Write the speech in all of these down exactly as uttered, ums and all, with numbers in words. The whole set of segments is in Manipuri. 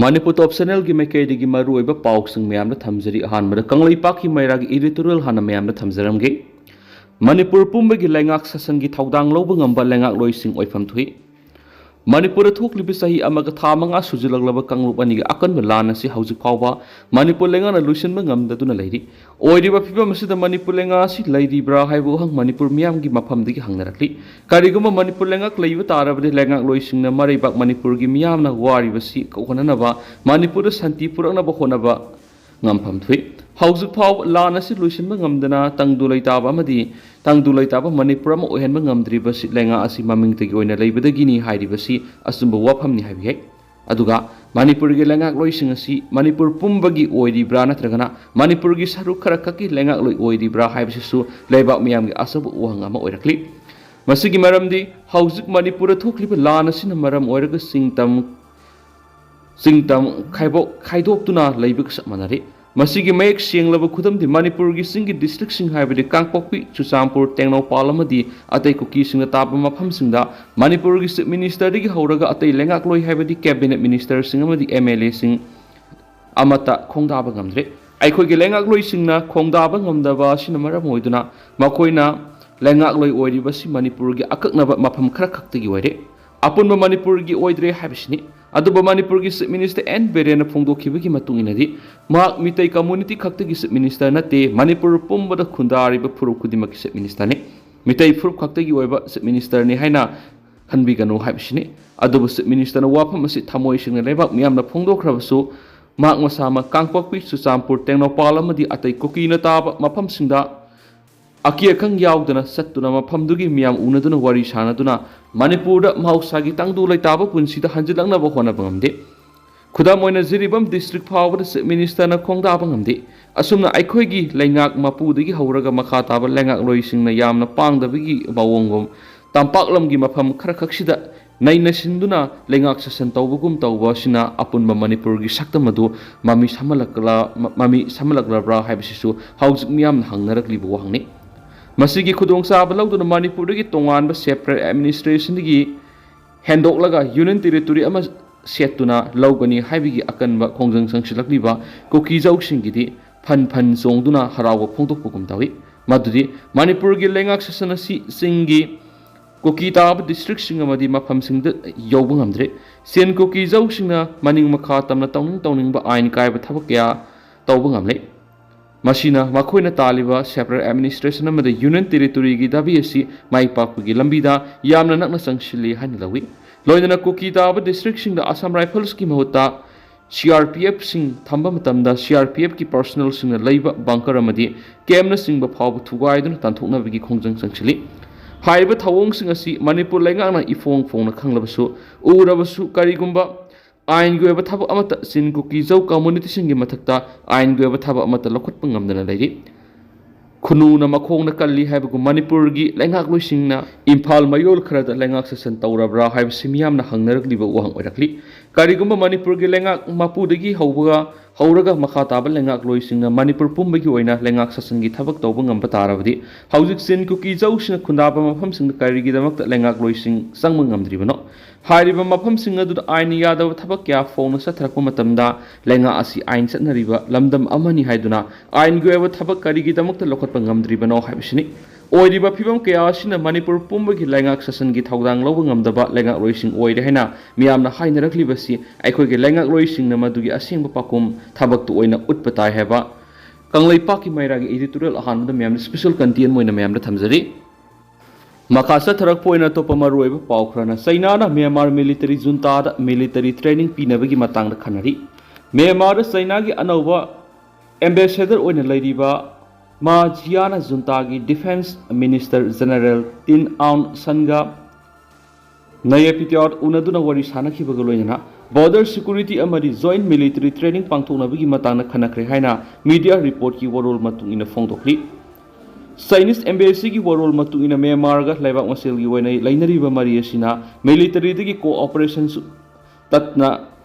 ꯃꯅꯤꯄꯨꯔ ꯇꯣꯞ ꯆꯦꯅꯦꯜꯒꯤ ꯃꯥꯏꯀꯩꯗꯒꯤ ꯃꯔꯨꯑꯣꯏꯕ ꯄꯥꯎꯁꯤꯡ ꯃꯌꯥꯝꯗ ꯊꯝꯖꯔꯤ꯫ ꯑꯍꯥꯟꯕꯗ ꯀꯪꯂꯩꯄꯥꯛꯀꯤ ꯃꯩꯔꯥꯒꯤ editorial ꯍꯥꯟꯅ ꯃꯌꯥꯝꯗ ꯊꯝꯖꯔꯝꯒꯦ꯫ ꯃꯅꯤꯄꯨꯔ ꯄꯨꯝꯕꯒꯤ ꯂꯩꯉꯥꯛ ꯁꯥꯁꯟꯒꯤ ꯊꯧꯗꯥꯡ ꯂꯧꯕ ꯉꯝꯕ ꯂꯩꯉꯥꯛꯂꯣꯏꯁꯤꯡ ꯑꯣꯏꯐꯝ ꯊꯣꯛꯏ꯫ ꯃꯅꯤꯄꯨꯔꯗ ꯊꯣꯛꯂꯤꯕ ꯆꯍꯤ ꯑꯃꯒ ꯊꯥ ꯃꯉꯥ ꯁꯨꯖꯤꯜꯂꯛꯂꯕ ꯀꯥꯡꯂꯨꯞ ꯑꯅꯤꯒꯤ ꯑꯀꯟꯕ ꯂꯥꯟ ꯑꯁꯤ ꯍꯧꯖꯤꯛ ꯐꯥꯎꯕ ꯃꯅꯤꯄꯨꯔ ꯂꯩꯉꯥꯛꯅ ꯂꯣꯏꯁꯤꯟꯕ ꯉꯝꯗꯗꯨꯅ ꯂꯩꯔꯤ꯫ ꯑꯣꯏꯔꯤꯕ ꯐꯤꯕꯝ ꯑꯁꯤꯗ ꯃꯅꯤꯄꯨꯔ ꯂꯩꯉꯥꯛ ꯑꯁꯤ ꯂꯩꯔꯤꯕ꯭ꯔꯥ ꯍꯥꯏꯕ ꯋꯥꯍꯪ ꯃꯅꯤꯄꯨꯔ ꯃꯤꯌꯥꯝꯒꯤ ꯃꯐꯝꯗꯒꯤ ꯍꯪꯅꯔꯛꯂꯤ꯫ ꯀꯔꯤꯒꯨꯝꯕ ꯃꯅꯤꯄꯨꯔ ꯂꯩꯉꯥꯛ ꯂꯩꯕ ꯇꯥꯔꯕꯗꯤ ꯂꯩꯉꯥꯛꯂꯣꯏꯁꯤꯡꯅ ꯃꯔꯩꯕꯥꯛ ꯃꯅꯤꯄꯨꯔꯒꯤ ꯃꯤꯌꯥꯝꯅ ꯋꯥꯔꯤꯕꯁꯤ ꯀꯣꯛꯍꯟꯅꯅꯕ, ꯃꯅꯤꯄꯨꯔꯗ ꯁꯥꯟꯇꯤ ꯄꯨꯔꯛꯅꯕ ꯍꯣꯠꯅꯕ ꯉꯝꯐꯝ ꯊꯣꯛꯏ꯫ ꯍꯧꯖꯤꯛ ꯐꯥꯎꯕ ꯂꯥꯟ ꯑꯁꯤ ꯂꯣꯏꯁꯤꯟꯕ ꯉꯝꯗꯅ ꯇꯪꯗꯨ ꯂꯩꯇꯥꯕ ꯑꯃꯗꯤ ꯇꯪꯗꯨ ꯂꯩꯇꯥꯕ ꯃꯅꯤꯄꯨꯔ ꯑꯃ ꯑꯣꯏꯍꯟꯕ ꯉꯝꯗ꯭ꯔꯤꯕꯁꯤ ꯂꯩꯉꯥꯛ ꯑꯁꯤ ꯃꯃꯤꯡꯇꯒꯤ ꯑꯣꯏꯅ ꯂꯩꯕꯗꯒꯤꯅꯤ ꯍꯥꯏꯔꯤꯕꯁꯤ ꯑꯆꯨꯝꯕ ꯋꯥꯐꯝꯅꯤ ꯍꯥꯏꯕ ꯌꯥꯏ꯫ ꯑꯗꯨꯒ ꯃꯅꯤꯄꯨꯔꯒꯤ ꯂꯩꯉꯥꯛꯂꯣꯏꯁꯤꯡ ꯑꯁꯤ ꯃꯅꯤꯄꯨꯔ ꯄꯨꯝꯕꯒꯤ ꯑꯣꯏꯔꯤꯕ꯭ꯔꯥ ꯅꯠꯇ꯭ꯔꯒꯅ ꯃꯅꯤꯄꯨꯔꯒꯤ ꯁꯔꯨꯛ ꯈꯔ ꯈꯛꯀꯤ ꯂꯩꯉꯥꯛꯂꯣꯏ ꯑꯣꯏꯔꯤꯕ꯭ꯔꯥ ꯍꯥꯏꯕꯁꯤꯁꯨ ꯂꯩꯕꯥꯛ ꯃꯤꯌꯥꯝꯒꯤ ꯑꯆꯧꯕ ꯋꯥꯍꯪ ꯑꯃ ꯑꯣꯏꯔꯛꯂꯤ꯫ ꯃꯁꯤꯒꯤ ꯃꯔꯝꯗꯤ ꯍꯧꯖꯤꯛ ꯃꯅꯤꯄꯨꯔꯗ ꯊꯣꯛꯂꯤꯕ ꯂꯥꯟ ꯑꯁꯤꯅ ꯃꯔꯝ ꯑꯣꯏꯔꯒ ꯆꯤꯡ ꯇꯝ ꯆꯤꯡ ꯇꯝ ꯈꯥꯏꯕꯣꯛ ꯈꯥꯏꯗꯣꯛꯇꯨꯅ ꯂꯩꯕꯒ ꯆꯞ ꯃꯥꯟꯅꯔꯦ꯫ ꯃꯁꯤꯒꯤ ꯃꯌꯦꯛ ꯁꯦꯡꯂꯕ ꯈꯨꯗꯝꯗꯤ ꯃꯅꯤꯄꯨꯔꯒꯤ ꯆꯤꯡꯒꯤ districtꯁꯤꯡ ꯍꯥꯏꯕꯗꯤ ꯀꯥꯡꯄꯣꯛꯄꯤ, ꯆꯨꯔꯆꯥꯟꯄꯨꯔ, ꯇꯦꯡꯅꯧꯄꯥꯜ ꯑꯃꯗꯤ ꯑꯇꯩ ꯀꯨꯀꯤꯁꯤꯡꯅ ꯇꯥꯕ ꯃꯐꯝꯁꯤꯡꯗ ꯃꯅꯤꯄꯨꯔꯒꯤ Chief Ministerꯗꯒꯤ ꯍꯧꯔꯒ ꯑꯇꯩ ꯂꯩꯉꯥꯛꯂꯣꯏ ꯍꯥꯏꯕꯗꯤ cabinet ministerꯁꯤꯡ ꯑꯃꯗꯤ MLAꯁꯤꯡ ꯑꯃꯠꯇ ꯈꯣꯡꯗꯥꯕ ꯉꯝꯗ꯭ꯔꯦ꯫ ꯑꯩꯈꯣꯏꯒꯤ ꯂꯩꯉꯥꯛꯂꯣꯏꯁꯤꯡꯅ ꯈꯣꯡꯗꯥꯕ ꯉꯝꯗꯕ ꯑꯁꯤꯅ ꯃꯔꯝ ꯑꯣꯏꯗꯨꯅ ꯃꯈꯣꯏꯅ ꯂꯩꯉꯥꯛꯂꯣꯏ ꯑꯣꯏꯔꯤꯕꯁꯤ ꯃꯅꯤꯄꯨꯔꯒꯤ ꯑꯀꯛꯅꯕ ꯃꯐꯝ ꯈꯔꯈꯛꯇꯒꯤ ꯑꯣꯏꯔꯦ꯫ ꯑꯄꯨꯟꯕ ꯃꯅꯤꯄꯨꯔꯒꯤ ꯑꯣꯏꯗ꯭ꯔꯦ ꯍꯥꯏꯕꯁꯤꯅꯤ꯫ ꯑꯗꯨꯕꯨ ꯃꯅꯤꯄꯨꯔꯒꯤ Chief Minister ꯑꯦꯟ ꯕꯤꯔꯦꯟꯅ ꯐꯣꯡꯗꯣꯛꯈꯤꯕꯒꯤ ꯃꯇꯨꯡ ꯏꯟꯅꯗꯤ ꯃꯍꯥꯛ ꯃꯤꯇꯩ community ꯈꯛꯇꯒꯤ Chief Minister ꯅꯠꯇꯦ, ꯃꯅꯤꯄꯨꯔ ꯄꯨꯝꯕꯗ ꯈꯨꯟꯗꯥꯔꯤꯕ ꯐꯨꯔꯨꯞ ꯈꯨꯗꯤꯡꯃꯛꯀꯤ Chief Ministerꯅꯤ꯫ ꯃꯤꯇꯩ ꯐꯨꯔꯨꯞ ꯈꯛꯇꯒꯤ ꯑꯣꯏꯕ Chief Ministerꯅꯤ ꯍꯥꯏꯅ ꯈꯟꯕꯤꯒꯅꯨ ꯍꯥꯏꯕꯁꯤꯅꯤ꯫ ꯑꯗꯨꯕꯨ Chief Ministerꯅ ꯋꯥꯐꯝ ꯑꯁꯤ ꯊꯃꯣꯏ ꯁꯦꯡꯅ ꯂꯩꯕꯥꯛ ꯃꯤꯌꯥꯝꯅ ꯐꯣꯡꯗꯣꯛꯈ꯭ꯔꯕꯁꯨ, ꯃꯍꯥꯛ ꯃꯁꯥꯃꯛ ꯀꯥꯡꯄꯣꯛꯄꯤ, ꯆꯨꯔꯆꯥꯟꯄꯨꯔ, ꯇꯦꯡꯅꯧꯄꯥꯜ ꯑꯃꯗꯤ ꯑꯇꯩ ꯀꯨꯀꯤꯅ ꯇꯥꯕ ꯃꯐꯝꯁꯤꯡꯗ ꯑꯀꯤ ꯑꯈꯪ ꯌꯥꯎꯗꯅ ꯆꯠꯇꯨꯅ ꯃꯐꯝꯗꯨꯒꯤ ꯃꯤꯌꯥꯝ ꯎꯅꯗꯨꯅ ꯋꯥꯔꯤ ꯁꯥꯅꯗꯨꯅ ꯃꯅꯤꯄꯨꯔꯗ ꯃꯍꯧꯁꯥꯒꯤ ꯇꯪꯗꯨ ꯂꯩꯇꯥꯕ ꯄꯨꯟꯁꯤꯗ ꯍꯟꯖꯤꯜꯂꯛꯅꯕ ꯍꯣꯠꯅꯕ ꯉꯝꯗꯦ꯫ ꯈꯨꯗꯝ ꯑꯣꯏꯅ ꯖꯤꯔꯤꯕꯥꯝ district ꯐꯥꯎꯕꯗ Chief Ministerꯅ ꯈꯣꯡꯗꯥꯕ ꯉꯝꯗꯦ꯫ ꯑꯁꯨꯝꯅ ꯑꯩꯈꯣꯏꯒꯤ ꯂꯩꯉꯥꯛ ꯃꯄꯨꯗꯒꯤ ꯍꯧꯔꯒ ꯃꯈꯥ ꯇꯥꯕ ꯂꯩꯉꯥꯛꯂꯣꯏꯁꯤꯡꯅ ꯌꯥꯝꯅ ꯄꯥꯡꯗꯕꯒꯤ ꯃꯑꯣꯡꯒꯨꯝ ꯇꯝꯄꯥꯛꯂꯝꯒꯤ ꯃꯐꯝ ꯈꯔꯈꯛꯁꯤꯗ ꯅꯩꯅ ꯁꯤꯟꯗꯨꯅ ꯂꯩꯉꯥꯛ ꯁꯥꯁꯟ ꯇꯧꯕꯒꯨꯝ ꯇꯧꯕ ꯑꯁꯤꯅ ꯑꯄꯨꯟꯕ ꯃꯅꯤꯄꯨꯔꯒꯤ ꯁꯛꯇꯝ ꯑꯗꯨ ꯃꯃꯤ ꯁꯥꯃꯜꯂꯛꯂ-, ꯃꯃꯤ ꯁꯥꯃꯜꯂꯛꯂꯕ꯭ꯔꯥ ꯍꯥꯏꯕꯁꯤꯁꯨ ꯍꯧꯖꯤꯛ ꯃꯤꯌꯥꯝꯅ ꯍꯪꯅꯔꯛꯂꯤꯕ ꯋꯥꯍꯪꯅꯤ꯫ ꯃꯁꯤꯒꯤ ꯈꯨꯗꯣꯡꯆꯥꯕ ꯂꯧꯗꯨꯅ ꯃꯅꯤꯄꯨꯔꯗꯒꯤ ꯇꯣꯉꯥꯟꯕ separate administrationꯗꯒꯤ ꯍꯦꯟꯗꯣꯛꯂꯒ Union Territory ꯑꯃ ꯁꯦꯠꯇꯨꯅ ꯂꯧꯒꯅꯤ ꯍꯥꯏꯕꯒꯤ ꯑꯀꯟꯕ ꯈꯣꯡꯖꯪ ꯆꯪꯁꯤꯜꯂꯛꯂꯤꯕ ꯀꯨꯀꯤꯖꯧꯁꯤꯡꯒꯤꯗꯤ ꯐꯟ ꯐꯟ ꯆꯣꯡꯗꯨꯅ ꯍꯔꯥꯎꯕ ꯐꯣꯡꯗꯣꯛꯄꯒꯨꯝ ꯇꯧꯏ꯫ ꯃꯗꯨꯗꯤ ꯃꯅꯤꯄꯨꯔꯒꯤ ꯂꯩꯉꯥꯛ ꯁꯥꯁꯟ ꯑꯁꯤ ꯆꯤꯡꯒꯤ ꯀꯨꯀꯤ ꯇꯥꯕ ꯗꯤꯁꯇ꯭ꯔꯤꯛꯁꯤꯡ ꯑꯃꯗꯤ ꯃꯐꯝꯁꯤꯡꯗ ꯌꯧꯕ ꯉꯝꯗ꯭ꯔꯦ꯫ ꯆꯤꯟ ꯀꯨꯀꯤꯖꯧꯁꯤꯡꯅ ꯃꯅꯤꯡ ꯃꯈꯥ ꯇꯝꯅ ꯇꯧꯅꯤꯡ ꯇꯧꯅꯤꯡꯕ ꯑꯥꯏꯟ ꯀꯥꯏꯕ ꯊꯕꯛ ꯀꯌꯥ ꯇꯧꯕ ꯉꯝꯂꯦ꯫ ꯃꯁꯤꯅ ꯃꯈꯣꯏꯅ ꯇꯥꯜꯂꯤꯕ separate administration ꯑꯃꯗꯤ union territoryꯒꯤ ꯗꯥꯕꯤ ꯑꯁꯤ ꯃꯥꯏ ꯄꯥꯛꯄꯒꯤ ꯂꯝꯕꯤꯗ ꯌꯥꯝꯅ ꯅꯛꯅ ꯆꯪꯁꯤꯜꯂꯤ ꯍꯥꯏꯅ ꯂꯧꯏ꯫ ꯂꯣꯏꯅꯅ ꯀꯨꯀꯤ ꯇꯥꯕ ꯗꯤꯁꯇ꯭ꯔꯤꯛꯁꯤꯡꯗ ꯑꯁꯥꯝ ꯔꯥꯏꯐꯜꯁꯀꯤ ꯃꯍꯨꯠꯇ ꯁꯤ ꯑꯥꯔ ꯄꯤ ꯑꯦꯐꯁꯤꯡ ꯊꯝꯕ ꯃꯇꯝꯗ ꯁꯤ ꯑꯥꯔ ꯄꯤ ꯑꯦꯐꯀꯤ ꯄꯔꯁꯅꯦꯜꯁꯤꯡꯅ ꯂꯩꯕ ꯕꯪꯀꯔ ꯑꯃꯗꯤ ꯀꯦꯝꯅꯆꯤꯡꯕ ꯐꯥꯎꯕ ꯊꯨꯒꯥꯏꯗꯨꯅ ꯇꯥꯟꯊꯣꯛꯅꯕꯒꯤ ꯈꯣꯡꯖꯪ ꯆꯪꯁꯤꯜꯂꯤ꯫ ꯍꯥꯏꯔꯤꯕ ꯊꯧꯑꯣꯡꯁꯤꯡ ꯑꯁꯤ ꯃꯅꯤꯄꯨꯔ ꯂꯩꯉꯥꯛꯅ ꯏꯐꯣꯡ ꯐꯣꯡꯅ ꯈꯪꯂꯕꯁꯨ, ꯎꯔꯕꯁꯨ, ꯀꯔꯤꯒꯨꯝꯕ ꯑꯥꯏꯟꯒꯤ ꯑꯣꯏꯕ ꯊꯕꯛ ꯑꯃꯠꯇ ꯆꯤꯟ ꯀꯨꯀꯤ ꯖꯧ ꯀꯝꯃꯨꯅꯤꯇꯤꯁꯤꯡꯒꯤ ꯃꯊꯛꯇ ꯑꯥꯏꯟꯒꯤ ꯑꯣꯏꯕ ꯊꯕꯛ ꯑꯃꯠꯇ ꯂꯧꯈꯠꯄ ꯉꯝꯗꯅ ꯂꯩꯔꯤ꯫ ꯈꯨꯅꯨꯅ ꯃꯈꯣꯡꯅ ꯀꯜꯂꯤ ꯍꯥꯏꯕꯒꯨꯝ ꯃꯅꯤꯄꯨꯔꯒꯤ ꯂꯩꯉꯥꯛꯂꯣꯏꯁꯤꯡꯅ ꯏꯝꯐꯥꯜ ꯃꯌꯣꯜ ꯈꯔꯗ ꯂꯩꯉꯥꯛ ꯁꯥꯁꯟ ꯇꯧꯔꯕ꯭ꯔꯥ ꯍꯥꯏꯕꯁꯤ ꯃꯤꯌꯥꯝꯅ ꯍꯪꯅꯔꯛꯂꯤꯕ ꯋꯥꯍꯪ ꯑꯣꯏꯔꯛꯂꯤ꯫ ꯀꯔꯤꯒꯨꯝꯕ ꯃꯅꯤꯄꯨꯔꯒꯤ ꯂꯩꯉꯥꯛ ꯃꯄꯨꯗꯒꯤ ꯍꯧꯕꯒ ꯍꯧꯔꯒ ꯃꯈꯥ ꯇꯥꯕ ꯂꯩꯉꯥꯛꯂꯣꯏꯁꯤꯡꯅ ꯃꯅꯤꯄꯨꯔ ꯄꯨꯝꯕꯒꯤ ꯑꯣꯏꯅ ꯂꯩꯉꯥꯛ ꯁꯥꯁꯟꯒꯤ ꯊꯕꯛ ꯇꯧꯕ ꯉꯝꯕ ꯇꯥꯔꯕꯗꯤ, ꯍꯧꯖꯤꯛ ꯆꯤꯟ ꯀꯨꯀꯤ ꯖꯧꯁꯤꯡꯅ ꯈꯨꯟꯗꯥꯕ ꯃꯐꯝꯁꯤꯡꯗ ꯀꯔꯤꯒꯤꯗꯃꯛꯇ ꯂꯩꯉꯥꯛꯂꯣꯏꯁꯤꯡ ꯆꯪꯕ ꯉꯝꯗ꯭ꯔꯤꯕꯅꯣ? ꯍꯥꯏꯔꯤꯕ ꯃꯐꯝꯁꯤꯡ ꯑꯗꯨꯗ ꯑꯥꯏꯟꯅ ꯌꯥꯗꯕ ꯊꯕꯛ ꯀꯌꯥ ꯐꯣꯡꯅ ꯆꯠꯊꯔꯛꯄ ꯃꯇꯝꯗ, ꯂꯩꯉꯥꯛ ꯑꯁꯤ ꯑꯥꯏꯟ ꯆꯠꯅꯔꯤꯕ ꯂꯝꯗꯝ ꯑꯃꯅꯤ ꯍꯥꯏꯗꯨꯅ ꯑꯥꯏꯟꯒꯤ ꯑꯣꯏꯕ ꯊꯕꯛ ꯀꯔꯤꯒꯤꯗꯃꯛꯇ ꯂꯧꯈꯠꯄ ꯉꯝꯗ꯭ꯔꯤꯕꯅꯣ ꯍꯥꯏꯕꯁꯤꯅꯤ꯫ ꯑꯣꯏꯔꯤꯕ ꯐꯤꯕꯝ ꯀꯌꯥ ꯑꯁꯤꯅ ꯃꯅꯤꯄꯨꯔ ꯄꯨꯝꯕꯒꯤ ꯂꯩꯉꯥꯛ ꯁꯥꯁꯟꯒꯤ ꯊꯧꯗꯥꯡ ꯂꯧꯕ ꯉꯝꯗꯕ ꯂꯩꯉꯥꯛꯂꯣꯏꯁꯤꯡ ꯑꯣꯏꯔꯦ ꯍꯥꯏꯅ ꯃꯤꯌꯥꯝꯅ ꯍꯥꯏꯅꯔꯛꯂꯤꯕꯁꯤ ꯑꯩꯈꯣꯏꯒꯤ ꯂꯩꯉꯥꯛꯂꯣꯏꯁꯤꯡꯅ ꯃꯗꯨꯒꯤ ꯑꯁꯦꯡꯕ ꯄꯥꯎꯈꯨꯝ ꯊꯕꯛꯇ ꯑꯣꯏꯅ ꯎꯠꯄ ꯇꯥꯏ ꯍꯥꯏꯕ ꯀꯪꯂꯩꯄꯥꯛꯀꯤ ꯃꯩꯔꯥꯒꯤ editorial ꯑꯍꯥꯟꯕꯗ ꯃꯌꯥꯝꯗ special content ꯑꯣꯏꯅ ꯃꯌꯥꯝꯗ ꯊꯝꯖꯔꯤ꯫ ꯃꯈꯥ ꯆꯠꯊꯔꯛꯄ ꯑꯣꯏꯅ ꯑꯇꯣꯞꯄ ꯃꯔꯨꯑꯣꯏꯕ ꯄꯥꯎ ꯈꯔꯅ ꯆꯩꯅꯥꯅ ꯃ꯭ꯌꯥꯟꯃꯥꯔ military juntaꯗ military training ꯄꯤꯅꯕꯒꯤ ꯃꯇꯥꯡꯗ ꯈꯟꯅꯔꯤ꯫ ꯃ꯭ꯌꯥꯟꯃꯥꯔꯗ ꯆꯩꯅꯥꯒꯤ ꯑꯅꯧꯕ ambassador ꯑꯣꯏꯅ ꯂꯩꯔꯤꯕ ꯃꯥ ꯖꯤꯌꯥꯅ juntaꯒꯤ defence minister general ꯇꯤꯟ ꯑꯥꯎꯟ ꯁꯟꯒ ꯅꯌꯥꯄꯤꯇꯥꯠ ꯎꯅꯗꯨꯅ ꯋꯥꯔꯤ ꯁꯥꯟꯅꯈꯤꯕꯒ ꯂꯣꯏꯅꯅ border security ꯑꯃꯗꯤ joint military training ꯄꯥꯡꯊꯣꯛꯅꯕꯒꯤ ꯃꯇꯥꯡꯗ ꯈꯟꯅꯈ꯭ꯔꯦ ꯍꯥꯏꯅ media reportꯀꯤ ꯋꯥꯔꯣꯜ ꯃꯇꯨꯡ ꯏꯟꯅ ꯐꯣꯡꯗꯣꯛꯂꯤ꯫ Chinese embassyꯒꯤ ꯋꯥꯔꯣꯜ ꯃꯇꯨꯡ ꯏꯟꯅ ꯃ꯭ꯌꯥꯟꯃꯥꯔꯒ ꯂꯩꯕꯥꯛ ꯃꯁꯦꯜꯒꯤ ꯑꯣꯏꯅ ꯂꯩꯅꯔꯤꯕ ꯃꯔꯤ ꯑꯁꯤꯅ militaryꯗꯒꯤ cooperation ꯇꯠꯅ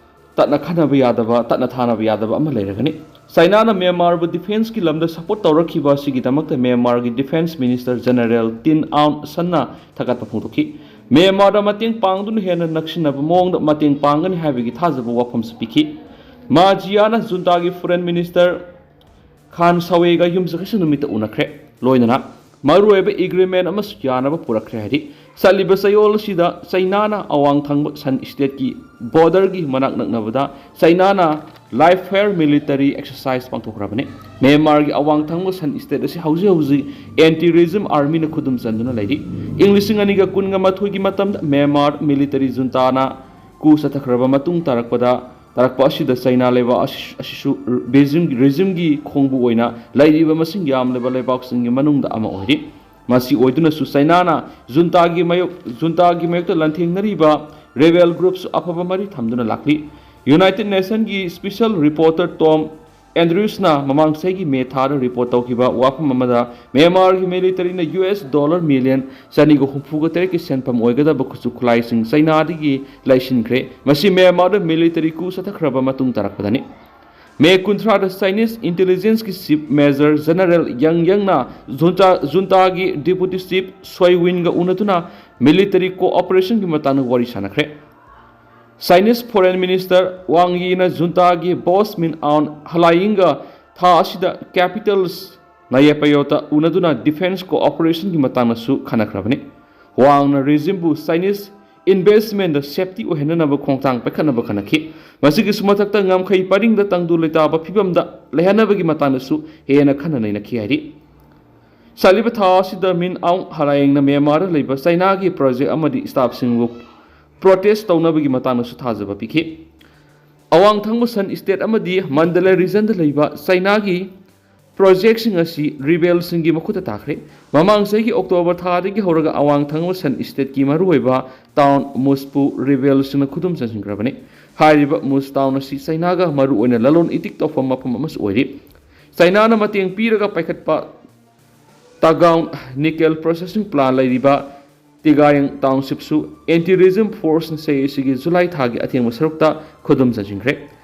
ꯇꯠꯅ ꯈꯟꯅꯕ ꯌꯥꯗꯕ, ꯇꯠꯅ ꯊꯥꯅꯕ ꯌꯥꯗꯕ ꯑꯃ ꯂꯩꯔꯒꯅꯤ꯫ ꯆꯩꯅꯥꯅ ꯃ꯭ꯌꯥꯟꯃꯥꯔꯕꯨ defenceꯀꯤ ꯂꯝꯗ support ꯇꯧꯔꯛꯈꯤꯕ ꯑꯁꯤꯒꯤꯗꯃꯛꯇ ꯃ꯭ꯌꯥꯟꯃꯥꯔꯒꯤ defence minister general ꯇꯤꯟ ꯑꯥꯎꯟ ꯁꯟꯅ ꯊꯥꯒꯠꯄ ꯐꯣꯡꯗꯣꯛꯈꯤ꯫ ꯃ꯭ꯌꯥꯟꯃꯥꯔꯗ ꯃꯇꯦꯡ ꯄꯥꯡꯗꯨꯅ ꯍꯦꯟꯅ ꯅꯛꯁꯤꯟꯅꯕ ꯃꯑꯣꯡꯗ ꯃꯇꯦꯡ ꯄꯥꯡꯒꯅꯤ ꯍꯥꯏꯕꯒꯤ ꯊꯥꯖꯕ ꯋꯥꯐꯝꯁꯨ ꯄꯤꯈꯤ꯫ ꯃꯥ ꯖꯤꯌꯥꯅ ꯖꯨꯟꯇꯥꯒꯤ ꯐꯣꯔꯦꯟ ꯃꯤꯅꯤꯁꯇꯔ ꯈꯥꯟ ꯁꯋꯦꯒ ꯌꯨꯝꯁꯀꯩꯁ ꯅꯨꯃꯤꯠꯇ ꯎꯅꯈ꯭ꯔꯦ꯫ ꯂꯣꯏꯅꯅ ꯃꯔꯨꯑꯣꯏꯕ ꯑꯦꯒ꯭ꯔꯤꯃꯦꯟ ꯑꯃꯁꯨ ꯌꯥꯅꯕ ꯄꯨꯔꯛꯈ꯭ꯔꯦ ꯍꯥꯏꯔꯤ꯫ ꯆꯠꯂꯤꯕ ꯆꯌꯣꯜ ꯑꯁꯤꯗ ꯆꯩꯅꯥꯅ ꯑꯋꯥꯡ ꯊꯪꯕ ꯁꯟ ꯁ꯭ꯇꯦꯠꯀꯤ ꯕꯣꯔꯗꯔꯒꯤ ꯃꯅꯥꯛ ꯅꯛꯅꯕꯗ ꯆꯩꯅꯥꯅ ꯂꯥꯏꯚ ꯐꯥꯌꯔ ꯃꯤꯂꯤꯇꯔꯤ ꯑꯦꯛꯁꯔꯁꯥꯏꯖ ꯄꯥꯡꯊꯣꯛꯈ꯭ꯔꯕꯅꯤ꯫ ꯃ꯭ꯌꯥꯟꯃꯥꯔꯒꯤ ꯑꯋꯥꯡ ꯊꯪꯕ ꯁꯟ ꯁ꯭ꯇꯦꯠ ꯑꯁꯤ ꯍꯧꯖꯤꯛ ꯍꯧꯖꯤꯛ ꯑꯦꯟꯇꯤ ꯔꯦꯖꯤꯝ ꯑꯥꯔꯃꯤꯅ ꯈꯨꯗꯨꯝ ꯆꯟꯗꯨꯅ ꯂꯩꯔꯤ꯫ ꯏꯪ ꯂꯤꯁꯤꯡ ꯑꯅꯤꯒ ꯀꯨꯟꯒ ꯃꯥꯊꯣꯏꯒꯤ ꯃꯇꯝꯗ ꯃ꯭ꯌꯥꯟꯃꯥꯔ ꯃꯤꯂꯤꯇꯔꯤ ꯖꯨꯟꯇꯥꯅ ꯀꯨ ꯆꯠꯊꯈ꯭ꯔꯕ ꯃꯇꯨꯡ ꯇꯥꯔꯛꯄꯗ ꯇꯥꯔꯛꯄ ꯑꯁꯤꯗ ꯆꯩꯅꯥ ꯂꯩꯕꯥꯛ ꯑꯁꯤ-, ꯑꯁꯤꯁꯨ ꯔꯦꯖꯤꯝ-, ꯔꯦꯖꯤꯝꯒꯤ ꯈꯣꯡꯕꯨ ꯑꯣꯏꯅ ꯂꯩꯔꯤꯕ ꯃꯁꯤꯡ ꯌꯥꯝꯂꯕ ꯂꯩꯕꯥꯛꯁꯤꯡꯒꯤ ꯃꯅꯨꯡꯗ ꯑꯃ ꯑꯣꯏꯔꯤ꯫ ꯃꯁꯤ ꯑꯣꯏꯗꯨꯅꯁꯨ ꯆꯩꯅꯥꯅ ꯖꯨꯟꯇꯥꯒꯤ ꯃꯥꯌꯣꯛ-, ꯖꯨꯟꯇꯥꯒꯤ ꯃꯥꯌꯣꯛꯇ ꯂꯥꯟꯊꯦꯡꯅꯔꯤꯕ ꯔꯦꯕꯦꯜ ꯒ꯭ꯔꯨꯞꯁꯨ ꯑꯐꯕ ꯃꯔꯤ ꯊꯝꯗꯨꯅ ꯂꯥꯛꯂꯤ꯫ ꯌꯨꯅꯥꯏꯇꯦꯗ ꯅꯦꯁꯟꯒꯤ ꯁ꯭ꯄꯦꯁꯦꯜ ꯔꯤꯄꯣꯔꯇꯔ ꯇꯣꯝ ꯑꯦꯟꯗ꯭ꯔꯨꯁꯅ ꯃꯃꯥꯡ ꯆꯍꯤꯒꯤ ꯃꯦ ꯊꯥꯗ ꯔꯤꯄꯣꯔꯠ ꯇꯧꯈꯤꯕ ꯋꯥꯐꯝ ꯑꯃꯗ ꯃ꯭ꯌꯥꯟꯃꯥꯔꯒꯤ ꯃꯤꯂꯤꯇꯔꯤꯅ ꯌꯨ ꯑꯦꯁ ꯗꯣꯂꯔ ꯃꯤꯂꯤꯌꯟ ꯆꯅꯤꯒ ꯍꯨꯝꯐꯨꯒ ꯇꯔꯦꯠꯀꯤ ꯁꯦꯟꯐꯝ ꯑꯣꯏꯒꯗꯕ ꯈꯨꯠꯁꯨ ꯈꯨꯠꯂꯥꯏꯁꯤꯡ ꯆꯩꯅꯥꯗꯒꯤ ꯂꯩꯁꯤꯟꯈ꯭ꯔꯦ꯫ ꯃꯁꯤ ꯃ꯭ꯌꯥꯟꯃꯥꯔꯗ ꯃꯤꯂꯤꯇꯔꯤ ꯀꯨ ꯆꯠꯊꯈ꯭ꯔꯕ ꯃꯇꯨꯡ ꯇꯥꯔꯛꯄꯗꯅꯤ꯫ ꯃꯦ ꯀꯨꯟꯊ꯭ꯔꯥꯗ ꯆꯥꯏꯅꯤꯁ ꯏꯟꯇꯦꯂꯤꯖꯦꯟꯁꯀꯤ ꯆꯤꯐ ꯃꯦꯖꯔ ꯖꯦꯅꯔꯦꯜ ꯌꯪ ꯌꯪꯅ ꯖꯨꯟꯇꯥ-, ꯖꯨꯟꯇꯥꯒꯤ ꯗꯤꯄꯨꯇꯤ ꯆꯤꯐ ꯁꯣꯏ ꯋꯤꯟꯒ ꯎꯅꯗꯨꯅ ꯃꯤꯂꯤꯇꯔꯤ ꯀꯣꯑꯣꯄꯔꯦꯁꯟꯒꯤ ꯃꯇꯥꯡꯗ ꯋꯥꯔꯤ ꯁꯥꯟꯅꯈ꯭ꯔꯦ꯫ ꯆꯥꯏꯅꯤꯁ ꯐꯣꯔꯦꯟ ꯃꯤꯅꯤꯁꯇꯔ ꯋꯥꯡ ꯌꯤꯅ ꯖꯨꯟꯇꯥꯒꯤ ꯕꯣꯁ ꯃꯤꯟ ꯑꯥꯎꯟ ꯍꯂꯥꯏꯌꯤꯡꯒ ꯊꯥ ꯑꯁꯤꯗ ꯀꯦꯄꯤꯇꯜꯁ ꯅꯥꯌꯦꯄꯌꯣꯇ ꯎꯅꯗꯨꯅ ꯗꯤꯐꯦꯟꯁ ꯀꯣꯑꯣꯄꯔꯦꯁꯟꯒꯤ ꯃꯇꯥꯡꯗꯁꯨ ꯈꯟꯅꯈ꯭ꯔꯕꯅꯤ꯫ ꯋꯥꯡꯅ ꯔꯦꯖꯤꯝꯕꯨ ꯆꯥꯏꯅꯤꯁ ꯏꯟꯚꯦꯁꯃꯦꯟꯗ ꯁꯦꯐꯇꯤ ꯑꯣꯏꯍꯟꯅꯅꯕ ꯈꯣꯡꯊꯥꯡ ꯄꯥꯏꯈꯠꯅꯕ ꯈꯟꯅꯈꯤ꯫ ꯃꯁꯤꯒꯤꯁꯨ ꯃꯊꯛꯇ ꯉꯝꯈꯩ ꯄꯔꯤꯡꯗ ꯇꯪꯗꯨ ꯂꯩꯇꯥꯕ ꯐꯤꯕꯝꯗ ꯂꯩꯍꯟꯅꯕꯒꯤ ꯃꯇꯥꯡꯗꯁꯨ ꯍꯦꯟꯅ ꯈꯟꯅ ꯅꯩꯅꯈꯤ ꯍꯥꯏꯔꯤ꯫ ꯆꯠꯂꯤꯕ ꯊꯥ ꯑꯁꯤꯗ ꯃꯤꯟ ꯑꯥꯎꯡ ꯍꯂꯥꯏꯌꯦꯡꯅ ꯃ꯭ꯌꯥꯟꯃꯥꯔꯗ ꯂꯩꯕ ꯆꯩꯅꯥꯒꯤ ꯄ꯭ꯔꯣꯖꯦꯛ ꯑꯃꯗꯤ ꯁ꯭ꯇꯥꯐꯁꯤꯡꯕꯨ ꯄ꯭ꯔꯣꯇꯦꯁ ꯇꯧꯅꯕꯒꯤ ꯃꯇꯥꯡꯗꯁꯨ ꯊꯥꯖꯕ ꯄꯤꯈꯤ꯫ ꯑꯋꯥꯡ ꯊꯪꯕ ꯁꯟ ꯁ꯭ꯇꯦꯠ ꯑꯃꯗꯤ ꯃꯟꯗꯂꯦ ꯔꯤꯖꯟꯗ ꯂꯩꯕ ꯆꯩꯅꯥꯒꯤ ꯄ꯭ꯔꯣꯖꯦꯛꯁꯤꯡ ꯑꯁꯤ ꯔꯤꯕꯦꯜꯁꯤꯡꯒꯤ ꯃꯈꯨꯠꯇ ꯇꯥꯈ꯭ꯔꯦ꯫ ꯃꯃꯥꯡ ꯆꯍꯤꯒꯤ ꯑꯣꯛꯇꯣꯕꯔ ꯊꯥꯗꯒꯤ ꯍꯧꯔꯒ ꯑꯋꯥꯡ ꯊꯪꯕ ꯁꯟ ꯁ꯭ꯇꯦꯠꯀꯤ ꯃꯔꯨꯑꯣꯏꯕ ꯇꯥꯎꯟ ꯃꯨꯁꯄꯨ ꯔꯤꯕꯦꯜꯁꯤꯡꯅ ꯈꯨꯗꯨꯝ ꯆꯟꯁꯤꯟꯈ꯭ꯔꯕꯅꯤ꯫ ꯍꯥꯏꯔꯤꯕ ꯃꯨꯁ ꯇꯥꯎꯟ ꯑꯁꯤ ꯆꯩꯅꯥꯒ ꯃꯔꯨꯑꯣꯏꯅ ꯂꯂꯣꯟ ꯏꯇꯤꯛ ꯇꯧꯐꯝ ꯃꯐꯝ ꯑꯃꯁꯨ ꯑꯣꯏꯔꯤ꯫ ꯆꯩꯅꯥꯅ ꯃꯇꯦꯡ ꯄꯤꯔꯒ ꯄꯥꯏꯈꯠꯄ ꯇꯥꯒꯥꯎꯟ ꯅꯤꯀꯦꯜ ꯄ꯭ꯔꯣꯁꯦꯁꯤꯡ ꯄ꯭ꯂꯥꯟ ꯂꯩꯔꯤꯕ ꯇꯤꯒꯥꯌꯪ ꯇꯥꯎꯟꯁꯤꯞꯁꯨ ꯑꯦꯟꯇꯤ ꯔꯦꯖꯤꯝ ꯐꯣꯔꯁꯅ ꯆꯍꯤ ꯑꯁꯤꯒꯤ ꯖꯨꯂꯥꯏ ꯊꯥꯒꯤ ꯑꯊꯦꯡꯕ ꯁꯔꯨꯛꯇ ꯈꯨꯗꯨꯝ ꯆꯟꯁꯤꯟꯈ꯭ꯔꯦ꯫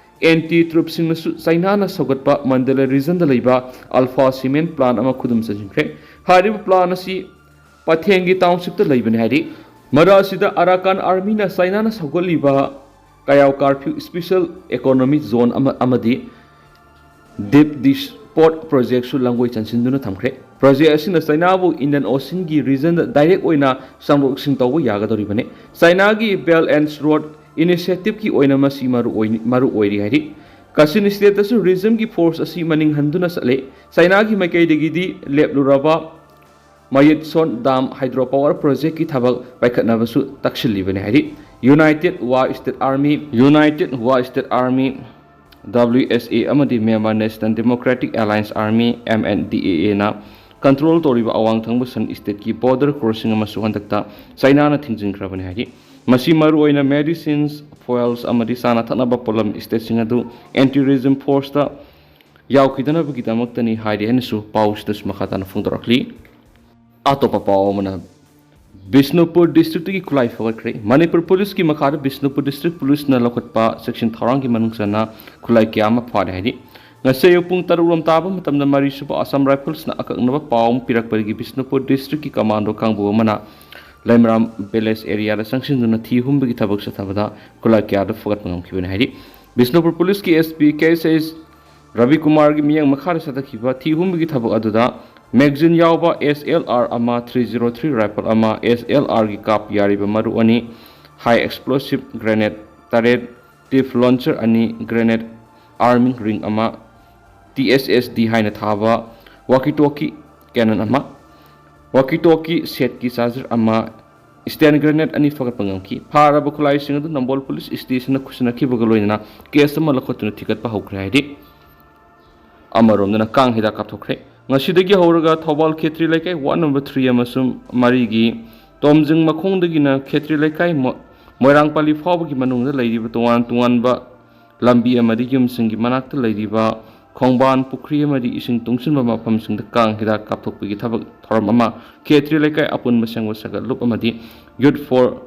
ꯑꯦꯟꯇꯤ ꯇ꯭ꯔꯨꯞꯁꯤꯡꯅꯁꯨ ꯆꯩꯅꯥꯅ ꯁꯧꯒꯠꯄ ꯃꯟꯗꯂꯦ ꯔꯤꯖꯟꯗ ꯂꯩꯕ ꯑꯜꯐꯥ ꯁꯤꯃꯦꯟ ꯄ꯭ꯂꯥꯟ ꯑꯃ ꯈꯨꯗꯨꯝ ꯆꯟꯁꯤꯟꯈ꯭ꯔꯦ꯫ ꯍꯥꯏꯔꯤꯕ ꯄ꯭ꯂꯥꯟ ꯑꯁꯤ ꯄꯊꯦꯡꯒꯤ ꯇꯥꯎꯟꯁꯤꯞꯇ ꯂꯩꯕꯅꯤ ꯍꯥꯏꯔꯤ꯫ ꯃꯔꯛ ꯑꯁꯤꯗ ꯑꯔꯥꯀꯥꯟ ꯑꯥꯔꯃꯤꯅ ꯆꯥꯏꯅꯥꯅ ꯁꯧꯒꯠꯂꯤꯕ ꯀꯌꯥꯎ ꯀꯥꯔꯐ꯭ꯌꯨ ꯁ꯭ꯄꯦꯁꯦꯜ ꯏꯀꯣꯅꯣꯃꯤꯛ ꯖꯣꯟ ꯑꯃ ꯑꯃꯗꯤ ꯗꯤꯞ ꯗꯤꯁ ꯄꯣꯔꯠ ꯄ꯭ꯔꯣꯖꯦꯛꯁꯨ ꯂꯥꯡꯒꯣꯏ ꯆꯟꯁꯤꯟꯗꯨꯅ ꯊꯝꯈ꯭ꯔꯦ꯫ ꯄ꯭ꯔꯣꯖꯦꯛ ꯑꯁꯤꯅ ꯆꯥꯏꯅꯥꯕꯨ ꯏꯟꯗꯤꯌꯟ ꯑꯣꯁꯤꯟꯒꯤ ꯔꯤꯖꯟꯗ ꯗꯥꯏꯔꯦꯛ ꯑꯣꯏꯅ ꯁꯦꯡꯗꯣꯛ ꯁꯦꯡꯖꯤꯟ ꯇꯧꯕ ꯌꯥꯒꯗꯧꯔꯤꯕꯅꯤ꯫ ꯆꯥꯏꯅꯥꯒꯤ ꯕꯦꯜꯠ ꯑꯦꯟ ꯔꯣꯗ ꯏꯅꯤꯁꯤꯌꯦꯇꯤꯚꯀꯤ ꯑꯣꯏꯅ ꯃꯁꯤ ꯃꯔꯨ ꯑꯣꯏ-, ꯃꯔꯨ ꯑꯣꯏꯔꯤ ꯍꯥꯏꯔꯤ꯫ ꯀꯥꯆꯤꯟ ꯁ꯭ꯇꯦꯠꯇꯁꯨ ꯔꯤꯖꯝꯒꯤ ꯐꯣꯔꯁ ꯑꯁꯤ ꯃꯅꯤꯡ ꯍꯟꯗꯨꯅ ꯆꯠꯂꯦ꯫ ꯆꯥꯏꯅꯥꯒꯤ ꯃꯥꯏꯀꯩꯗꯒꯤꯗꯤ ꯂꯦꯞꯂꯨꯔꯕ ꯃꯌꯦꯠꯁꯣꯟ ꯗꯥꯝ ꯍꯥꯏꯗ꯭ꯔꯣ ꯄꯥꯋꯔ ꯄ꯭ꯔꯣꯖꯦꯛꯀꯤ ꯊꯕꯛ ꯄꯥꯏꯈꯠꯅꯕꯁꯨ ꯇꯛꯁꯤꯜꯂꯤꯕꯅꯤ ꯍꯥꯏꯔꯤ꯫ United Wa state army, united Wa state army, W S A, ꯑꯃꯗꯤ Myanmar national democratic alliance army, M N D A ꯑꯦꯅ ꯀꯟꯇ꯭ꯔꯣꯜ ꯇꯧꯔꯤꯕ ꯑꯋꯥꯡ ꯊꯪꯕ ꯁꯟ ꯁ꯭ꯇꯦꯠꯀꯤ ꯕꯣꯔꯗꯔ ꯀ꯭ꯔꯣꯁꯤꯡ ꯑꯃꯁꯨ ꯍꯟꯗꯛꯇ ꯆꯥꯏꯅꯥꯅ ꯊꯤꯡꯖꯤꯟꯈ꯭ꯔꯕꯅꯤ ꯍꯥꯏꯔꯤ꯫ ꯃꯁꯤ ꯃꯔꯨꯑꯣꯏꯅ ꯃꯦꯗꯤꯁꯤꯟꯁ, ꯐꯣꯏꯜꯁ ꯑꯃꯗꯤ ꯆꯥꯅ ꯊꯛꯅꯕ ꯄꯣꯠꯂꯝ ꯁ꯭ꯇꯦꯠꯁꯤꯡ ꯑꯗꯨ ꯑꯦꯟꯇꯤ ꯇꯦꯔꯣꯔꯤꯖꯝ ꯐꯣꯔꯁꯇ ꯌꯥꯎꯈꯤꯗꯅꯕꯒꯤꯗꯃꯛꯇꯅꯤ ꯍꯥꯏꯔꯤ ꯍꯥꯏꯅꯁꯨ ꯄꯥꯎꯁꯤꯗꯁꯨ ꯃꯈꯥ ꯇꯥꯅ ꯐꯣꯡꯗꯣꯔꯛꯂꯤ꯫ ꯑꯇꯣꯞꯄ ꯄꯥꯎ ꯑꯃꯅ, ꯕꯤꯁꯅꯨꯄꯨꯔ ꯗꯤꯁꯇ꯭ꯔꯤꯛꯇꯒꯤ ꯈꯨꯠꯂꯥꯏ ꯐꯒꯠꯈ꯭ꯔꯦ꯫ ꯃꯅꯤꯄꯨꯔ ꯄꯨꯂꯤꯁꯀꯤ ꯃꯈꯥꯗ ꯕꯤꯁꯅꯨꯄꯨꯔ ꯗꯤꯁꯇ꯭ꯔꯤꯛ ꯄꯨꯂꯤꯁꯅ ꯂꯧꯈꯠꯄ ꯆꯦꯛꯁꯤꯟ ꯊꯧꯔꯥꯡꯒꯤ ꯃꯅꯨꯡ ꯆꯟꯅ ꯈꯨꯠꯂꯥꯏ ꯀꯌꯥ ꯑꯃ ꯐꯥꯔꯦ ꯍꯥꯏꯔꯤ꯫ ꯉꯁꯤ ꯑꯌꯨꯛ ꯄꯨꯡ ꯇꯔꯨꯛ ꯂꯣꯝ ꯇꯥꯕ ꯃꯇꯝꯗ ꯃꯔꯤ ꯁꯨꯕ ꯑꯁꯥꯝ ꯔꯥꯏꯐꯜꯁꯅ ꯑꯀꯛꯅꯕ ꯄꯥꯎ ꯑꯃ ꯄꯤꯔꯛꯄꯗꯒꯤ ꯕꯤꯁꯅꯨꯄꯨꯔ ꯗꯤꯁꯇ꯭ꯔꯤꯛꯀꯤ ꯀꯃꯥꯟꯗꯣ ꯀꯥꯡꯕꯨ ꯑꯃꯅ ꯂꯩꯃꯔꯥꯝ ꯚꯤꯂꯦꯖ ꯑꯦꯔꯤꯌꯥꯗ ꯆꯪꯁꯤꯟꯗꯨꯅ ꯊꯤ ꯍꯨꯝꯕꯒꯤ ꯊꯕꯛ ꯆꯠꯊꯕꯗ ꯈꯨꯠꯂꯥꯏ ꯀꯌꯥꯗꯨ ꯐꯒꯠꯄ ꯉꯝꯈꯤꯕꯅꯤ ꯍꯥꯏꯔꯤ꯫ ꯕꯤꯁꯅꯨꯄꯨꯔ ꯄꯨꯂꯤꯁꯀꯤ ꯑꯦꯁ ꯄꯤ ꯀꯦ ꯑꯦꯁ ꯑꯦꯁ ꯔꯕꯤꯀꯨꯃꯥꯔꯒꯤ ꯃꯤꯠꯌꯦꯡ ꯃꯈꯥꯗ ꯆꯠꯊꯈꯤꯕ ꯊꯤ ꯍꯨꯝꯕꯒꯤ ꯊꯕꯛ ꯑꯗꯨꯗ ꯃꯦꯒꯖꯤꯟ ꯌꯥꯎꯕ ꯑꯦꯁ ꯑꯦꯜ ꯑꯥꯔ ꯑꯃ, ꯊ꯭ꯔꯤ ꯖꯤꯔꯣ ꯊ꯭ꯔꯤ ꯔꯥꯏꯐꯜ ꯑꯃ, ꯑꯦꯁ ꯑꯦꯜ ꯑꯥꯔꯒꯤ ꯀꯥꯞ ꯌꯥꯔꯤꯕ ꯃꯔꯨ ꯑꯅꯤ, ꯍꯥꯏ ꯑꯦꯛꯁꯄ꯭ꯂꯣꯁꯤꯞ ꯒ꯭ꯔꯦꯅꯦꯗ ꯇꯔꯦꯠ, ꯇꯤꯞ ꯂꯣꯟꯆꯔ ꯑꯅꯤ, ꯒ꯭ꯔꯦꯅꯦꯗ ꯑꯥꯔꯃꯤꯡ ꯔꯤꯡ ꯑꯃ, ꯇꯤ ꯑꯦꯁ ꯑꯦꯁ ꯗꯤ ꯍꯥꯏꯅ ꯊꯥꯕ ꯋꯥꯀꯤ ꯇꯣꯀꯤ ꯀꯦꯅꯟ ꯑꯃ, ꯋꯥꯀꯤ ꯇꯣꯀꯤ ꯁꯦꯠꯀꯤ ꯆꯥꯔꯖꯔ ꯑꯃ, ꯁ꯭ꯇꯦꯟ ꯒ꯭ꯔꯦꯅꯦꯗ ꯑꯅꯤ ꯐꯒꯠꯄ ꯉꯝꯈꯤ꯫ ꯐꯥꯔꯕ ꯈꯨꯠꯂꯥꯏꯁꯤꯡ ꯑꯗꯨ ꯅꯝꯕꯣꯜ ꯄꯨꯂꯤꯁ ꯁ꯭ꯇꯦꯁꯟꯗ ꯈꯨꯠꯁꯤꯟꯅꯈꯤꯕꯒ ꯂꯣꯏꯅꯅ ꯀꯦꯁ ꯑꯃ ꯂꯧꯈꯠꯇꯨꯅ ꯊꯤꯒꯠꯄ ꯍꯧꯈ꯭ꯔꯦ ꯍꯥꯏꯔꯤ꯫ ꯑꯃꯔꯣꯝꯗꯅ ꯀꯥꯡ ꯍꯤꯗꯥꯛ ꯀꯥꯞꯊꯣꯛꯈ꯭ꯔꯦ꯫ ꯉꯁꯤꯗꯒꯤ ꯍꯧꯔꯒ ꯊꯧꯕꯥꯜ ꯈꯦꯇ꯭ꯔꯤ ꯂꯩꯀꯥꯏ ꯋꯥꯔꯗ ꯅꯝꯕꯔ ꯊ꯭ꯔꯤ ꯑꯃꯁꯨꯡ ꯃꯔꯤꯒꯤ ꯇꯣꯝꯖꯤꯡ ꯃꯈꯣꯡꯗꯒꯤꯅ ꯈꯦꯇ꯭ꯔꯤ ꯂꯩꯀꯥꯏ ꯃꯣ-, ꯃꯣꯏꯔꯥꯡꯄꯥꯂꯤ ꯐꯥꯎꯕꯒꯤ ꯃꯅꯨꯡꯗ ꯂꯩꯔꯤꯕ ꯇꯣꯉꯥꯟ ꯇꯣꯉꯥꯟꯕ ꯂꯝꯕꯤ ꯑꯃꯗꯤ ꯌꯨꯝꯁꯤꯡꯒꯤ ꯃꯅꯥꯛꯇ ꯂꯩꯔꯤꯕ ꯈꯣꯡꯕꯥꯟ, ꯄꯨꯈ꯭ꯔꯤ ꯑꯃꯗꯤ ꯏꯁꯤꯡ ꯇꯨꯡꯁꯤꯟꯕ ꯃꯐꯝꯁꯤꯡꯗ ꯀꯥꯡ ꯍꯤꯗꯥꯛ ꯀꯥꯞꯊꯣꯛꯄꯒꯤ ꯊꯕꯛ ꯊꯧꯔꯝ ꯑꯃ ꯈꯦꯇ꯭ꯔꯤ ꯂꯩꯀꯥꯏ ꯑꯄꯨꯟꯕ ꯁꯦꯡꯕ ꯁꯥꯒꯠꯂꯨꯞ ꯑꯃꯗꯤ ꯌꯨꯠ ꯐꯣꯔ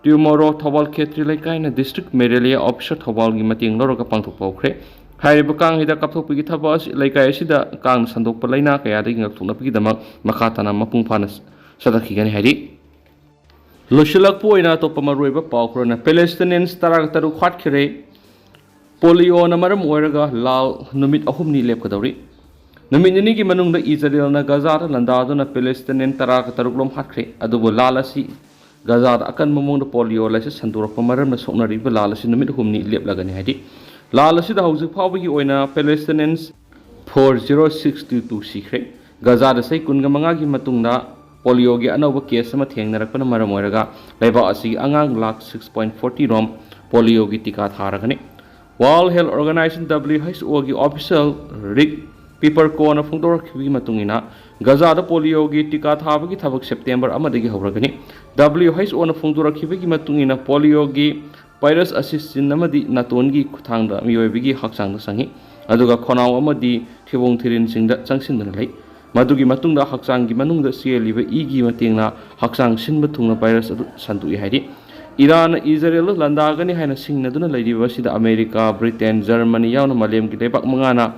ꯇ꯭ꯌꯨꯃꯣꯔꯣ ꯊꯧꯕꯥꯜ ꯈꯦꯇ꯭ꯔꯤ ꯂꯩꯀꯥꯏꯅ ꯗꯤꯁꯇ꯭ꯔꯤꯛ ꯃꯦꯂꯦꯔꯤꯌꯥ ꯑꯣꯐꯤꯁꯔ ꯊꯧꯕꯥꯜꯒꯤ ꯃꯇꯦꯡ ꯂꯧꯔꯒ ꯄꯥꯡꯊꯣꯛꯄ ꯍꯧꯈ꯭ꯔꯦ꯫ ꯍꯥꯏꯔꯤꯕ ꯀꯥꯡ ꯍꯤꯗꯥꯛ ꯀꯥꯞꯊꯣꯛꯄꯒꯤ ꯊꯕꯛ ꯑꯁꯤ ꯂꯩꯀꯥꯏ ꯑꯁꯤꯗ ꯀꯥꯡꯅ ꯁꯟꯗꯣꯛꯄ ꯂꯥꯏꯅꯥ ꯀꯌꯥꯗꯒꯤ ꯉꯥꯛꯊꯣꯛꯅꯕꯒꯤꯗꯃꯛ ꯃꯈꯥ ꯇꯥꯅ ꯃꯄꯨꯡ ꯐꯥꯅ ꯆꯠꯊꯈꯤꯒꯅꯤ ꯍꯥꯏꯔꯤ꯫ ꯂꯣꯏꯁꯤꯜꯂꯛꯄ ꯑꯣꯏꯅ ꯑꯇꯣꯞꯄ ꯃꯔꯨꯑꯣꯏꯕ ꯄꯥꯎ ꯈꯔꯅ, ꯄꯦꯂꯦꯁꯇꯤꯅꯤꯌꯟꯁ ꯇꯔꯥꯒ ꯇꯔꯨꯛ ꯍꯥꯠꯈ꯭ꯔꯦ꯫ ꯄꯣꯂꯤꯑꯣꯅ ꯃꯔꯝ ꯑꯣꯏꯔꯒ ꯂꯥꯜ ꯅꯨꯃꯤꯠ ꯑꯍꯨꯝꯅꯤ ꯂꯦꯞꯀꯗꯧꯔꯤ꯫ ꯅꯨꯃꯤꯠ ꯅꯤꯅꯤꯒꯤ ꯃꯅꯨꯡꯗ ꯏꯖꯔꯦꯜꯅ ꯒꯖꯥꯗ ꯂꯥꯟꯗꯥꯗꯨꯅ ꯄꯦꯂꯦꯁꯇꯤꯅꯤꯌꯟ ꯇꯔꯥꯒ ꯇꯔꯨꯛ ꯂꯣꯝ ꯍꯥꯠꯈ꯭ꯔꯦ꯫ ꯑꯗꯨꯕꯨ ꯂꯥꯜ ꯑꯁꯤ ꯒꯖꯥꯗ ꯑꯀꯟꯕ ꯃꯑꯣꯡꯗ ꯄꯣꯂꯤꯑꯣ ꯂꯥꯏꯆꯠ ꯁꯟꯗꯣꯔꯛꯄ ꯃꯔꯝꯅ ꯁꯣꯛꯅꯔꯤꯕ ꯂꯥꯜ ꯑꯁꯤ ꯅꯨꯃꯤꯠ ꯑꯍꯨꯝꯅꯤ ꯂꯦꯞꯂꯒꯅꯤ ꯍꯥꯏꯗꯤ, ꯂꯥꯜ ꯑꯁꯤꯗ ꯍꯧꯖꯤꯛ ꯐꯥꯎꯕꯒꯤ ꯑꯣꯏꯅ Palestinians four zero six two two ꯁꯤꯈ꯭ꯔꯦ꯫ ꯒꯖꯥꯗ ꯆꯍꯤ ꯀꯨꯟꯒ ꯃꯉꯥꯒꯤ ꯃꯇꯨꯡꯗ ꯄꯣꯂꯤꯑꯣꯒꯤ ꯑꯅꯧꯕ ꯀꯦꯁ ꯑꯃ ꯊꯦꯡꯅꯔꯛꯄꯅ ꯃꯔꯝ ꯑꯣꯏꯔꯒ ꯂꯩꯕꯥꯛ ꯑꯁꯤꯒꯤ ꯑꯉꯥꯡ ꯂꯥꯈ ꯁꯤꯛꯁ ꯄꯣꯏꯟ ꯐꯣꯔꯇꯤ ꯔꯣꯝ ꯄꯣꯂꯤꯑꯣꯒꯤ ꯇꯤꯀꯥ ꯊꯥꯔꯒꯅꯤ꯫ World Health Organization, W H O ꯒꯤ official ꯔꯤꯛ ꯄꯤꯄꯔꯀꯣꯅ ꯐꯣꯡꯗꯣꯔꯛꯈꯤꯕꯒꯤ ꯃꯇꯨꯡ ꯏꯟꯅ, ꯒꯖꯥꯗ ꯄꯣꯂꯤꯑꯣꯒꯤ ꯇꯤꯀꯥ ꯊꯥꯕꯒꯤ ꯊꯕꯛ ꯁꯦꯞꯇꯦꯝꯕꯔ ꯑꯃꯗꯒꯤ ꯍꯧꯔꯒꯅꯤ꯫ W H O ꯅ ꯐꯣꯡꯗꯣꯔꯛꯈꯤꯕꯒꯤ ꯃꯇꯨꯡ ꯏꯟꯅ, ꯄꯣꯂꯤꯑꯣꯒꯤ ꯚꯥꯏꯔꯁ ꯑꯁꯤ ꯆꯤꯟ ꯑꯃꯗꯤ ꯅꯥꯇꯣꯟꯒꯤ ꯈꯨꯠꯊꯥꯡꯗ ꯃꯤꯑꯣꯏꯕꯒꯤ ꯍꯛꯆꯥꯡꯗ ꯆꯪꯏ, ꯑꯗꯨꯒ ꯈꯣꯡꯅꯥꯎ ꯑꯃꯗꯤ ꯊꯤꯕꯣꯡ ꯊꯤꯔꯤꯟꯁꯤꯡꯗ ꯆꯪꯁꯤꯟꯗꯨꯅ ꯂꯩ꯫ ꯃꯗꯨꯒꯤ ꯃꯇꯨꯡꯗ ꯍꯛꯆꯥꯡꯒꯤ ꯃꯅꯨꯡꯗ ꯆꯦꯜꯂꯤꯕ ꯏꯒꯤ ꯃꯇꯦꯡꯅ ꯍꯛꯆꯥꯡ ꯁꯤꯟꯕ ꯊꯨꯡꯅ ꯚꯥꯏꯔꯁ ꯑꯗꯨ ꯁꯟꯗꯣꯛꯏ ꯍꯥꯏꯔꯤ꯫ ꯏꯔꯥꯟꯅ ꯏꯖꯔꯦꯜꯗ ꯂꯥꯟꯗꯥꯒꯅꯤ ꯍꯥꯏꯅ ꯁꯤꯡꯅꯗꯨꯅ ꯂꯩꯔꯤꯕ ꯑꯁꯤꯗ ꯑꯃꯦꯔꯤꯀꯥ, ꯕ꯭ꯔꯤꯇꯦꯟ, ꯖꯔꯃꯅꯤ ꯌꯥꯎꯅ ꯃꯥꯂꯦꯝꯒꯤ ꯂꯩꯕꯥꯛ ꯃꯉꯥꯅ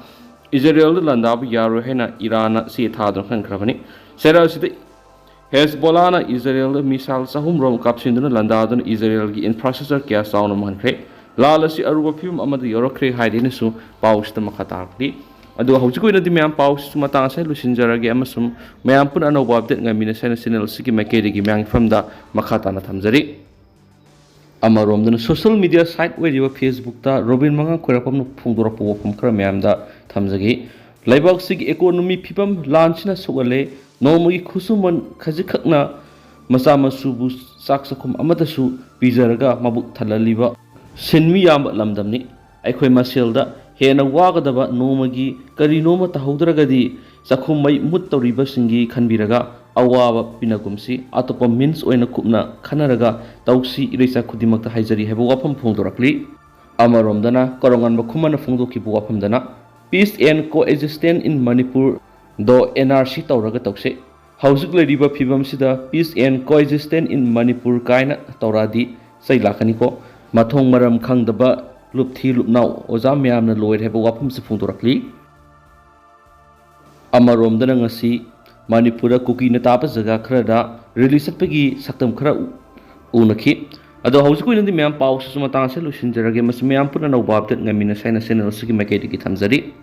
ꯏꯖꯔꯦꯜꯗ ꯂꯥꯟꯗꯥꯕ ꯌꯥꯔꯣꯏ ꯍꯥꯏꯅ ꯏꯔꯥꯟꯅ ꯆꯦ ꯊꯥꯗꯨꯅ ꯈꯟꯈ꯭ꯔꯕꯅꯤ꯫ ꯆꯩꯔꯥꯛ ꯑꯁꯤꯗ ꯍꯦꯖꯕꯣꯂꯥꯅ ꯏꯖꯔꯦꯜꯗ ꯃꯤꯁꯥꯏꯜ ꯆꯍꯨꯝ ꯔꯣꯝ ꯀꯥꯞꯁꯤꯟꯗꯨꯅ ꯂꯥꯟꯗꯥꯗꯨꯅ ꯏꯖꯔꯦꯜꯒꯤ ꯏꯟꯐ꯭ꯔꯥꯁ꯭ꯇ꯭ꯔꯛꯆꯔ ꯀꯌꯥ ꯆꯥꯎꯅ ꯃꯥꯡꯍꯟꯈ꯭ꯔꯦ꯫ ꯂꯥꯜ ꯑꯁꯤ ꯑꯔꯨꯕ ꯐꯤꯕꯝ ꯑꯃꯗ ꯌꯧꯔꯛꯈ꯭ꯔꯦ ꯍꯥꯏꯗꯨꯅꯁꯨ ꯄꯥꯎꯁꯤꯗ ꯃꯈꯥ ꯇꯥꯔꯛꯂꯤ꯫ ꯑꯗꯨꯒ ꯍꯧꯖꯤꯛꯀꯤ ꯑꯣꯏꯅꯗꯤ ꯃꯌꯥꯝ ꯄꯥꯎꯁꯤꯁꯨ ꯃꯇꯥꯡ ꯑꯁꯤꯗ ꯂꯣꯏꯁꯤꯟꯖꯔꯒꯦ, ꯑꯃꯁꯨꯡ ꯃꯌꯥꯝ ꯄꯨꯟꯅ ꯑꯅꯧꯕ ꯑꯞꯗꯦꯠ ꯉꯥꯏꯃꯤꯟꯅꯁꯦ ꯍꯥꯏꯅ ꯆꯦꯅꯦꯜ ꯑꯁꯤꯒꯤ ꯃꯥꯏꯀꯩꯗꯒꯤ ꯃꯌꯥꯝꯒꯤ ꯃꯐꯝꯗ ꯃꯈꯥ ꯇꯥꯅ ꯊꯝꯖꯔꯤ꯫ ꯑꯃꯔꯣꯝꯗꯅ ꯁꯣꯁꯤꯌꯦꯜ ꯃꯤꯗꯤꯌꯥ ꯁꯥꯏꯠ ꯑꯣꯏꯔꯤꯕ ꯐꯦꯁꯕꯨꯛꯇ ꯔꯣꯕꯤꯟ ꯃꯉꯥꯡ ꯈ꯭ꯋꯥꯏꯔꯥꯛꯄꯝꯅ ꯐꯣꯡꯗꯣꯔꯛꯄ ꯋꯥꯐꯝ ꯈꯔ ꯃꯌꯥꯝꯗ ꯊꯝꯖꯒꯦ꯫ ꯂꯩꯕꯥꯛꯁꯤꯒꯤ ꯏꯀꯣꯅꯣꯃꯤ ꯐꯤꯕꯝ ꯂꯥꯟꯁꯤꯅ ꯁꯣꯛꯍꯜꯂꯦ꯫ ꯅꯣꯡꯃꯒꯤ ꯈꯨꯠꯁꯨꯃꯟ ꯈꯖꯤꯛꯈꯛꯅ ꯃꯆꯥ ꯃꯁꯨꯕꯨ ꯆꯥꯛ ꯆꯥꯛꯈꯨꯝ ꯑꯃꯗꯁꯨ ꯄꯤꯖꯔꯒ ꯃꯕꯨꯛ ꯊꯜꯍꯜꯂꯤꯕ ꯁꯤꯟꯃꯤ ꯌꯥꯝꯕ ꯂꯝꯗꯝꯅꯤ꯫ ꯑꯩꯈꯣꯏ ꯃꯁꯦꯜꯗ ꯍꯦꯟꯅ ꯋꯥꯒꯗꯕ ꯅꯣꯡꯃꯒꯤ ꯀꯔꯤꯅꯣꯃ ꯇꯧꯍꯧꯗ꯭ꯔꯒꯗꯤ ꯆꯥꯛꯈꯨꯝ ꯃꯩ ꯃꯨꯠꯇꯧꯔꯤꯕꯁꯤꯡꯒꯤ ꯈꯟꯕꯤꯔꯒ ꯑꯋꯥꯕ ꯄꯤꯅꯒꯨꯝꯁꯤ꯫ ꯑꯇꯣꯞꯄ ꯃꯤꯟꯁ ꯑꯣꯏꯅ ꯀꯨꯞꯅ ꯈꯟꯅꯔꯒ ꯇꯧꯁꯤ, ꯏꯔꯩꯆꯥ ꯈꯨꯗꯤꯡꯃꯛꯇ ꯍꯥꯏꯖꯔꯤ ꯍꯥꯏꯕ ꯋꯥꯐꯝ ꯐꯣꯡꯗꯣꯔꯛꯂꯤ꯫ ꯑꯃꯔꯣꯝꯗꯅ ꯀꯣꯔꯣꯉꯥꯟꯕ ꯈꯨꯃꯟꯅ ꯐꯣꯡꯗꯣꯛꯈꯤꯕ ꯋꯥꯐꯝꯗꯅ, Peace and Coexistence in Manipur, ꯗꯣ N R C ꯇꯧꯔꯒ ꯇꯧꯁꯦ꯫ ꯍꯧꯖꯤꯛ ꯂꯩꯔꯤꯕ ꯐꯤꯕꯝꯁꯤꯗ Peace and Coexistence in Manipur ꯀꯥꯏꯅ ꯇꯧꯔꯛꯑꯗꯤ ꯆꯩ ꯂꯥꯛꯀꯅꯤꯀꯣ꯫ ꯃꯊꯣꯡ ꯃꯔꯝ ꯈꯪꯗꯕ ꯂꯨꯞꯊꯤ ꯂꯨꯞꯅꯥꯎ ꯑꯣꯖꯥ ꯃꯌꯥꯝꯅ ꯂꯣꯏꯔꯦ ꯍꯥꯏꯕ ꯋꯥꯐꯝꯁꯤ ꯐꯣꯡꯗꯣꯔꯛꯂꯤ꯫ ꯑꯃꯔꯣꯝꯗꯅ ꯉꯁꯤ ꯃꯅꯤꯄꯨꯔꯗ ꯀꯨꯀꯤꯅ ꯇꯥꯕ ꯖꯒꯥ ꯈꯔꯗ ꯔꯦꯂꯤ ꯆꯠꯄꯒꯤ ꯁꯛꯇꯝ ꯈꯔ ꯎ-, ꯎꯅꯈꯤ꯫ ꯑꯗꯣ ꯍꯧꯖꯤꯛꯀꯤ ꯑꯣꯏꯅꯗꯤ ꯃꯌꯥꯝ ꯄꯥꯎꯁꯤꯁꯨ ꯃꯇꯥꯡ ꯑꯁꯤꯗ ꯂꯣꯏꯁꯤꯟꯖꯔꯒꯦ꯫ ꯃꯁꯤ ꯃꯌꯥꯝ ꯄꯨꯟꯅ ꯑꯅꯧꯕ ꯑꯞꯗꯦꯠ ꯉꯥꯏꯃꯤꯟꯅꯁꯦ ꯍꯥꯏꯅ ꯆꯦꯅꯦꯜ ꯑꯁꯤꯒꯤ ꯃꯥꯏꯀꯩꯗꯒꯤ ꯊꯝꯖꯔꯤ꯫